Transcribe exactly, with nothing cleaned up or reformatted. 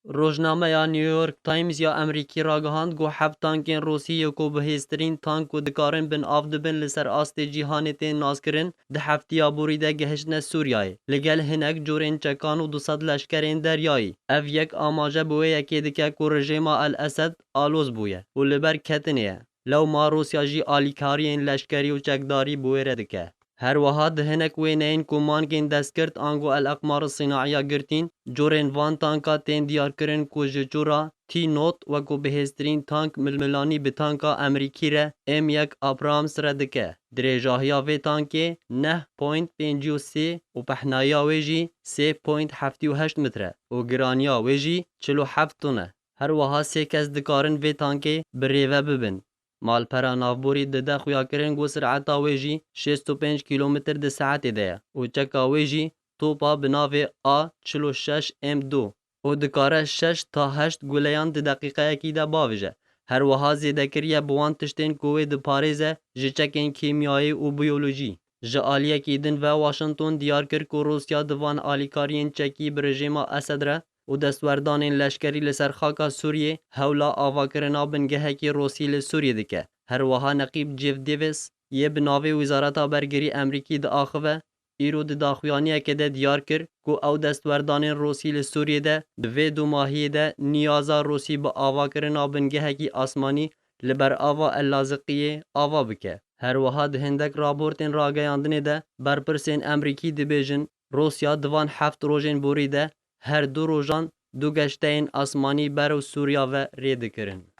Rojnameya New York Times ya Amerîkî ragihand ku heft tankên Rûsî yê ku bi hêztirîn tank ku dikarin bin av dibin li ser astê cîhanê tên naskirin, di heftiya borî de gihiştine Sûriyayê, li gel hinek corên çekan û du sed leşkerên deryayî. Ev yek amaje bi wê yekê dike ku rejêma El Esed aloz bûye û li ber ketinê ye. Lewma Rûsya jî alîkariyên leşkerî û çekdarî bi wê re dike. Her wiha di hinek wêneyên ku mangên destgirt ango El Aqmar Sînaiya girtîn, corên van tanka tên diyarkirin ku ji cora T nod wekû bihêztirîn tank milmilanî bi tanka Amerîkî re M yek Abrams re dike. Dirêjahiya vê tankê neh point pêncî û sê û pehnayiya wê jî sê point heftê û heşt metre û giraniya wê jî çil û heft ton e. Her wiha sê kes dikarin vê tankê bi rêve bibin. Malpera navborî dide xuyakirin ku sireta wê jî şêst û pênc kîlometr di saetê de ye û çeka wê jî topa bi navê A çil û şeş M du û dikare şeş ta heşt guleyan di deqîqeyekî de bavêje. Her wiha zêde kiriye bi wan tiştên ku wê diparêze ji çekên kîmyayî û biyolojî. Ji aliyekî din ve Washington diyar kir ku Rûsya di van alîkariyên çekî bi rejêma Esed re û destwerdanên leşkerî li ser xaka Sûriyê hewla avakirina bingehekî Rûsî li Sûriyê dike. Her wiha Neqîb Jeff Davis yê bi navê Wizareta Bergirî Amerîkî diaxive, îro di daxuyaniyekê de diyar kir ku ew destwerdanên Rûsî li Sûriyê de di vê dumahiyê de niyaza Rûsî bi avakirina bingehekî asmanî li ber ava El Laziqiyê ava bike. Her wiha di hindek raportên rageyandinê de berpirsên Amerîkî dibêjin, Rûsya di van heft rojên borî de her du rojan du geşteyên asmanî berew Sûriya ve rê dikirin.